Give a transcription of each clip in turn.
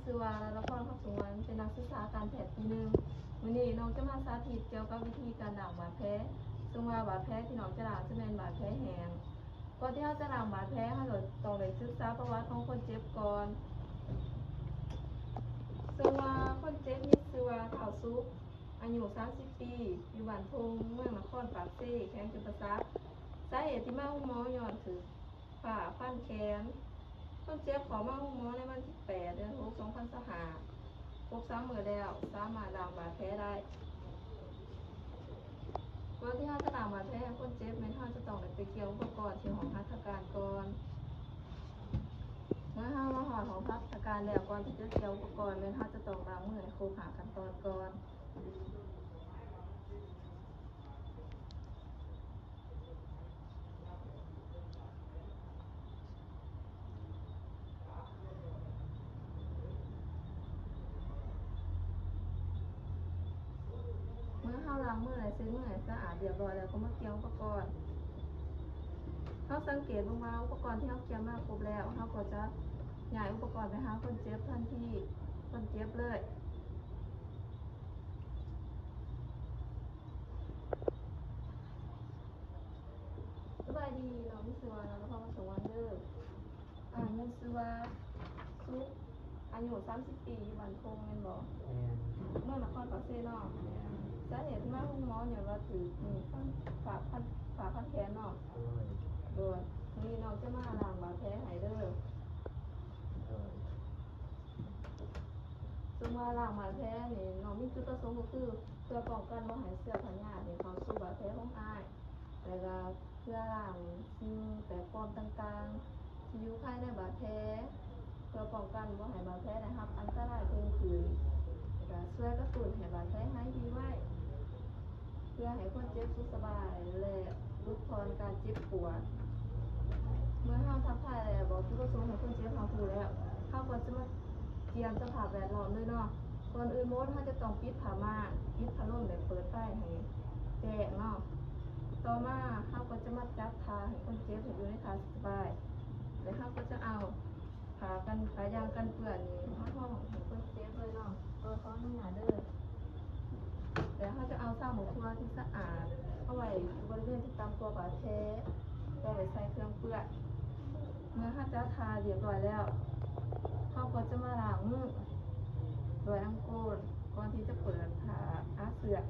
ຊື່ວ່າ ລາລະພອນ ຄຳສົງວັນ ເປັນນັກສຶກສາການແພດປີໜຶ່ງ. ມື້ນີ້ນ້ອງຈະມາສາທິດກ່ຽວກັບວິທີການລ້າງບາດແຜ. ເຊິ່ງວ່າບາດແຜທີ່ນ້ອງຈະລ້າງຈະແມ່ນບາດແຜແຫ້ງ. ກ່ອນທີ່ເຮົາຈະລ້າງບາດແຜ, ເຮົາຕ້ອງໄດ້ສຶກສາປະຫວັດຂອງຄົນເຈັບກ່ອນ. ເຊິ່ງວ່າຄົນເຈັບມີຊື່ວ່າ ທ້າວສຸກ, ອາຍຸສາມສິບປີ, ຢູ່ບ້ານທົ່ງ, ເມືອງນະຄອນປາກເຊ, ແຂວງຈຳປາສັກ. ສາເຫດທີ່ມາໂຮງໝໍຍ້ອນຖືກ ຝ້າພັນແຂນ. ຄົນເຈັບເຂົ້າມາໂຮງໝໍໃນວັນທີແປດ ເດືອນຫົກ ສອງພັນຊາວຫ້າ, ຄົບສາມມື້ແລ້ວ, ສາມາດລ້າງບາດແຜໄດ້. ກ່ອນທີ່ເຮົາຈະລ້າງບາດແຜໃຫ້ຄົນເຈັບ, ແມ່ນເຮົາຈະຕ້ອງໄດ້ໄປກ່ຽວອຸປະກອນທີ່ຫ້ອງຫັດຖະການກ່ອນ. ເມື່ອເຮົາມາຮອດຫ້ອງຫັດຖະການແລ້ວ, ກ່ອນທີ່ຈະກ່ຽວອຸປະກອນ, ແມ່ນເຮົາຈະຕ້ອງລ້າງມືໃຫ້ຄົບຫ້າຂັ້ນຕອນກ່ອນ. ເມື່ອເຮົາລ້າງມື ແລະ ເຊັດມືໃຫ້ສະອາດຮຽບຮ້ອຍແລ້ວ, ກໍມາກ່ຽວອຸປະກອນ. ເຮົາສັງເກດເບິ່ງວ່າອຸປະກອນທີ່ເຮົາກ່ຽວມາຄົບແລ້ວ, ເຮົາກໍຈະຍ້າຍອຸປະກອນໄປຫາຄົນເຈັບທັນທີ, ຄົນເຈັບເລີຍ. ສະບາຍດີ, ນ້ອງມີຊື່ວ່າ ນາລະພອນ ວັນສຸວັນເດີ. ອາ ມີຊື່ວ່າ ສຸກ, ອາຍຸສາມສິບປີ, ຢູ່ບ້ານທົ່ງແມ່ນບໍ່? ແມ່ນ. ເມືອງນະຄອນປາກເຊເນາະ? ແມ່ນ. ສາເຫດທີ່ມາໂຮງໝໍຍ້ອນວ່າຖືກມີດຟັນ, ຝ້າພັນ, ຝ້າພັນແຂນເນາະ? ໂດຍ. ໂດຍ. ມື້ນີ້ນ້ອງຈະມາລ້າງບາດແຜໃຫ້ເດີ. ໂດຍ. ເຊິ່ງວ່າລ້າງບາດແຜນີ້ ນ້ອງມີຈຸດປະສົງກໍຄື ເພື່ອປ້ອງກັນບໍ່ໃຫ້ເຊື້ອພະຍາດນີ້ເຂົ້າສູ່ບາດແຜຂອງອ້າຍ, ແລ້ວກໍເພື່ອລ້າງສິ່ງແປກປອມຕ່າງໆທີ່ຢູ່ພາຍໃນບາດແຜ, ເພື່ອປ້ອງກັນບໍ່ໃຫ້ບາດແຜໄດ້ຮັບອັນຕະລາຍເພີ່ມຂຶ້ນ, ແລ້ວກໍຊ່ວຍກະຕຸ້ນໃຫ້ບາດແຜຫາຍດີໄວ. ເພື່ອໃຫ້ຄົນເຈັບສຸກສະບາຍ ແລະ ຫຼຸດຜ່ອນການເຈັບປວດ. ເມື່ອເຮົາທັກທາຍ ແລະ ບອກຈຸດປະສົງໃຫ້ຄົນເຈັບຮັບຮູ້ແລ້ວ, ເຮົາກໍຈະມາກຽມສະພາບແວດລ້ອມເລີຍເນາະ. ກ່ອນອື່ນໝົດ, ເຮົາຈະຕ້ອງປິດຜ້າມ່ານ, ປິດພັດລົມ ແລະ ເປີດໄຟໃຫ້ແຈ້ງເນາະ. ຕໍ່ມາ, ເຮົາກໍຈະມາຈັດທ່າໃຫ້ຄົນເຈັບໃຫ້ຢູ່ໃນທ່າສະບາຍ, ແລະ ເຮົາກໍຈະເອົາ ຜ້າກັນ, ຜ້າຢາງກັນເປື້ອນນີ້ມາຮອງໃຫ້ຄົນເຈັບເລີຍເນາະ. ໂດຍ ຂໍອະນຸຍາດເດີ. ແລ້ວເຮົາຈະເອົາຊາໝົກທົ່ວທີ່ສະອາດມາໄວ້ຢູ່ບໍລິເວນທີ່ຕ່ຳກວ່າບາດແຜ ເພື່ອໄວ້ໃສ່ເຄື່ອງເປື້ອນ. ເມື່ອເຮົາຈັດທ່າຮຽບຮ້ອຍແລ້ວ, ເຮົາກໍຈະມາລ້າງມືດ້ວຍນ້ຳໂຄນ ກ່ອນທີ່ຈະເປີດຜ້າອັດເຊືອກ.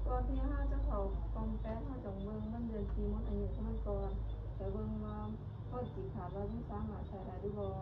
ກ່ອນທີ່ເຮົາຈະຖ ກ່ອນແປດ ເຮົາຕ້ອງເບິ່ງວັນເດືອນປີໝົດອາຍຸຂອງມັນກ່ອນ ແລະ ເບິ່ງວ່າມັນຊິຂາດ ວ່າມັນສາມາດໃຊ້ໄດ້ຫຼືບໍ່.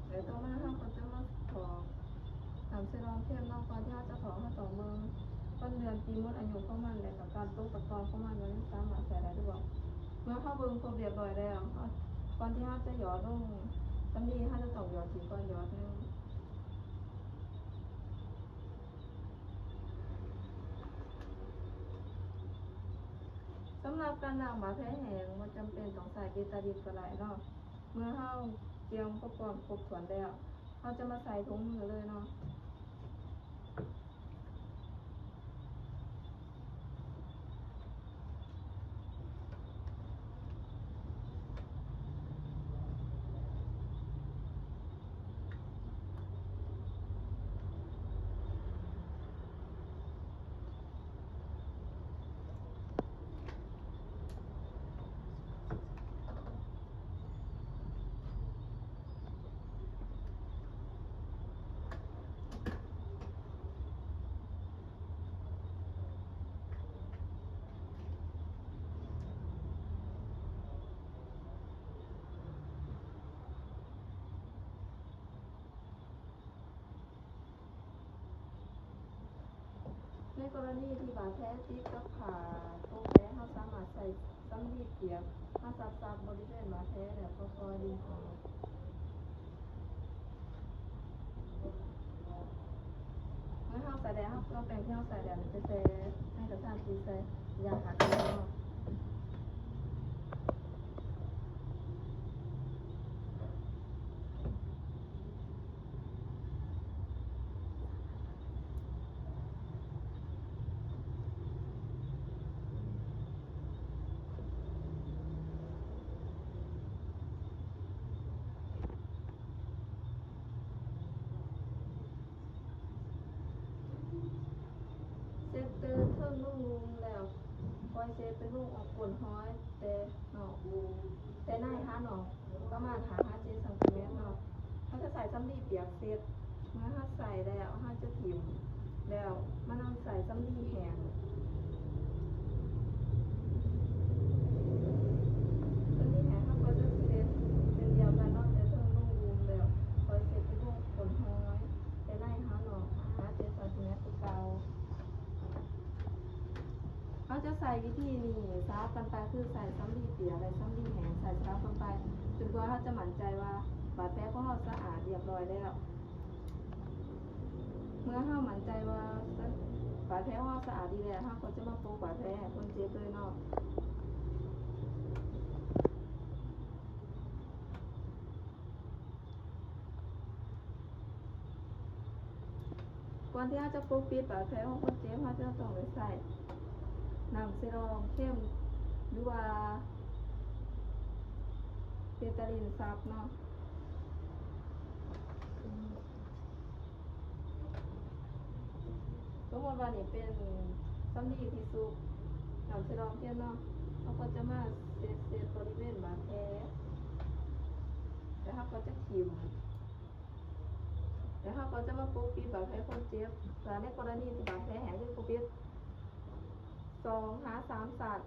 ແລະ ຕໍ່ມາເຮົາກໍຈະມາຖອກນ້ຳເຊຣອມເຄັມເນາະ. ກ່ອນທີ່ເຮົາຈະຖອກ ເຮົາຕ້ອງເບິ່ງວັນເດືອນປີໝົດອາຍຸຂອງມັນ ແລະ ກະການຕົກຕະກອນຂອງມັນ ວ່າມັນສາມາດໃຊ້ໄດ້ຫຼືບໍ່. ເມື່ອເຮົາເບິ່ງຄົບຮຽບຮ້ອຍແລ້ວ ເຮົາ ກ່ອນທີ່ເຮົາຈະຫຍອດລົງສຳລີ ເຮົາຈະຕ້ອງຫຍອດຖິ້ມກ່ອນຫຍອດໜຶ່ງ. ສຳລັບການລ້າງບາດແຜແຫ້ງ ບໍ່ຈຳເປັນຕ້ອງໃຊ້ເບຕາດິນກໍໄດ້ເນາະ. ເມື່ອເຮົາກຽມອຸປະກອນຄົບຖ້ວນແລ້ວ ເຮົາຈະມາໃສ່ຖົງມືເລີຍເນາະ. ໃນກໍລະນີທີ່ບາດແຜຕິດກັບຜ້າໂປະແປະ ເຮົາສາມາດໃຊ້ສຳລີປຽກມາຊັບໆບໍລິເວນບາດແຜ ແລ້ວກໍຄ່ອຍດຶງອອກ. ເມື່ອເຮົາໃສ່ແລ້ວ ເຮົາກໍເອົາແປ້ງທີ່ເຮົາໃສ່ແລ້ວໄປແຊ່ໃນກະຊາມທີ່ໃສ່ຢາຂ້າເຊື້ອເນາະ. ເຊັດແຕ່ເທິງລົງລຸ່ມແລ້ວ ຄ່ອຍເຊັດໄປລົງອອກກົ້ນຫອຍ ແຕ່ເນາະ ແຕ່ໃນຫານອກປະມານຫ້າຫາເຈັດຊັງຕີແມັດເນາະ. ເຮົາຈະໃຊ້ສຳລີປຽກເຊັດ ເມື່ອເຮົາໃຊ້ແລ້ວ ເຮົາຈະຖິ້ມ ແລ້ວມານຳໃຊ້ສຳລີແຫ້ງ. ສຳລີແຫ້ງເຮົາກໍຈະເຊັດເຊັ່ນດຽວກັນເນາະ ແຕ່ເທິງລົງລຸ່ມແລ້ວ ຄ່ອຍເຊັດໄປລົງກົ້ນຫອຍ ແຕ່ໃນຫານອກຫ້າຫາເຈັດຊັງຕີແມັດຄືເກົ່າ. ເຮົາຈະໃຊ້ວິທີນີ້ສະຫຼັບກັນໄປ ຄືໃຊ້ສຳລີປຽກ ແລະ ສຳລີແຫ້ງ ໃຊ້ສະຫຼັບກັນໄປ ຈົນກວ່າເຮົາຈະໝັ້ນໃຈວ່າບາດແຜຂອງເຮົາສະອາດຮຽບຮ້ອຍແລ້ວ. ເມື່ອເຮົາໝັ້ນໃຈວ່າບາດແຜຂອງເຮົາສະອາດດີແລ້ວ ເຮົາກໍຈະມາປົກບາດແຜໃຫ້ຄົນເຈັບເລີຍເນາະ. ກ່ອນທີ່ເຮົາຈະປົກປິດບາດແຜຂອງຄົນເຈັບ ເຮົາຈະຕ້ອງໄດ້ໃຊ້ນ້ຳເຊຣອມເຄັມ ຫຼືວ່າເບຕາດິນຊັບເນາະ. ສົມມຸດວ່ານີ້ເປັນສຳລີທີ່ຊຸບນ້ຳເຊຣອມເຄັມເນາະ ເຮົາກໍຈະມາເຊັດໆບໍລິເວນບາດແຜ ແລ້ວເຮົາກໍຈະຖິ້ມ ແລ້ວເຮົາກໍຈະມາປົກປິດບາດແຜຄົນເຈັບ. ແລະ ໃນກໍລະນີທີ່ບາດແຜແຫ້ງ ຈະປົກປິດສອງຫາສາມຊັ້ນ.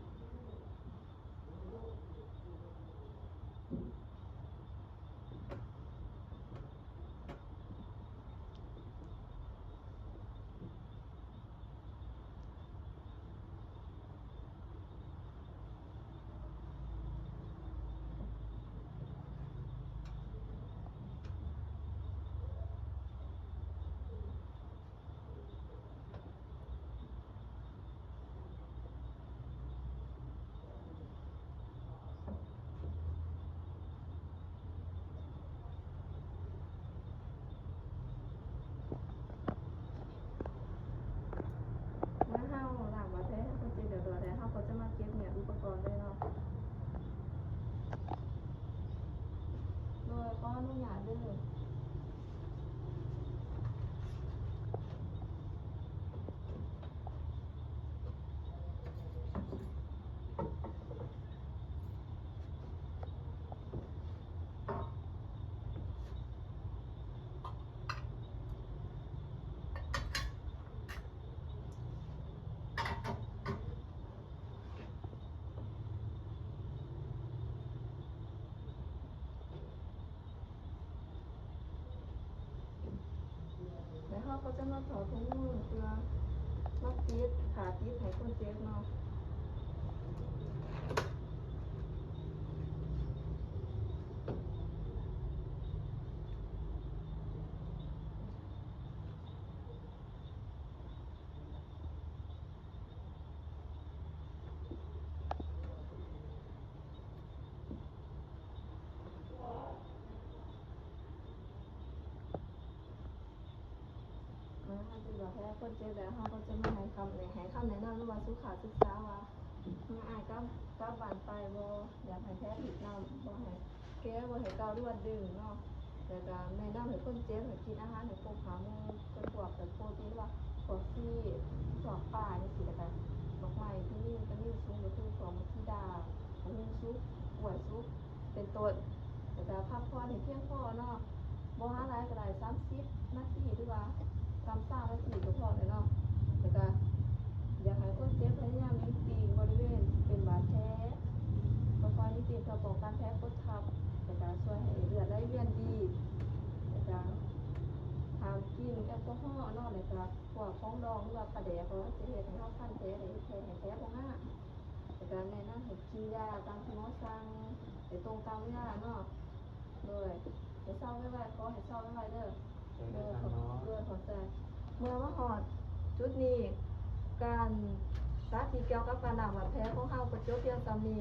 ເຮົາກໍຈະມາຖອດຖົງມືເພື່ອມາຕິດ ຜ້າຕິດໃຫ້ຄົນເຈັບເນາະ. ເອີ ເຮົາຊິບອກແທ້ຄົນເຈັບແລ້ວ ເຮົາກໍຈະມາໃຫ້ຄຳ ໃຫ້ຄຳແນະນຳ ຫຼືວ່າສຸຂະສຶກສາວ່າ ເມື່ອອ້າຍກັບ ກັບບ້ານໄປບໍ່ ຢາກໃຫ້ແທ້ອີກນຳ ບໍ່ໃຫ້ແກ້ ບໍ່ໃຫ້ເກົາ ຫຼືວ່າດຶງເນາະ. ແລ້ວກໍແນະນຳໃຫ້ຄົນເຈັບໃຫ້ກິນອາຫານໃຫ້ຄົບຫ້າໝູ່ ເປັນພວກແບບໂປຣຕີນ ຫຼືວ່າພວກຊີສ ພວກປາຈັ່ງຊີ້ ແລ້ວກໍໝາກໄມ້ທີ່ມີວິຕາມິນສູງ ກໍຄືພວກໝາກສີດາ ບັກຫຸ່ງສຸກ ກ້ວຍສຸກ ເປັນຕົ້ນ. ແລ້ວກໍພັກຜ່ອນໃຫ້ພຽງພໍເນາະ ບໍ່ຫາຫຼາຍກໍໄດ້ ສາມສິບນາທີ ຫຼືວ່າສາມສິບນາທີກໍພໍແລ້ວເນາະ. ແລ້ວກໍຢາກໃຫ້ຄົນເຈັບພະຍາຍາມໜິງຕີນບໍລິເວນທີ່ເປັນບາດແຜ ຄ່ອຍໆໜິງຕີນເພື່ອປ້ອງກັນແຜກົດທັບ ແລ້ວກໍຊ່ວຍໃຫ້ເລືອດໄຫຼວຽນດີ ແລ້ວກໍຫ້າມກິນແອລກໍຮໍເນາະ ແລ້ວກໍພວກຂອງດອງ ຫຼືວ່າປາແດກ ເພາະວ່າມັນຈະເຮັດໃຫ້ເຮົາຄັນແຜ ແລະເຮັດແຜໃຫ້ແຜບໍ່ງາມ. ແລ້ວກໍແນະນຳໃຫ້ກິນຢາຕາມທີ່ໝໍສັ່ງ ໃຫ້ຕົງຕາມເວລາເນາະ. ໂດຍ ໃຫ້ເຊົາໄວໆ ຂໍໃຫ້ເຊົາໄວໆເດີ. ໂດຍ ຂອບ ໂດຍ ຂອບໃຈ. ເມື່ອມາຮອດຈຸດນີ້ ການສາທິດກ່ຽວກັບການລ້າງບາດແຜຂອງເຮົາກໍຈົບພຽງສ່ຳນີ້.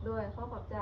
ໂດຍ ຂໍຂອບໃຈ.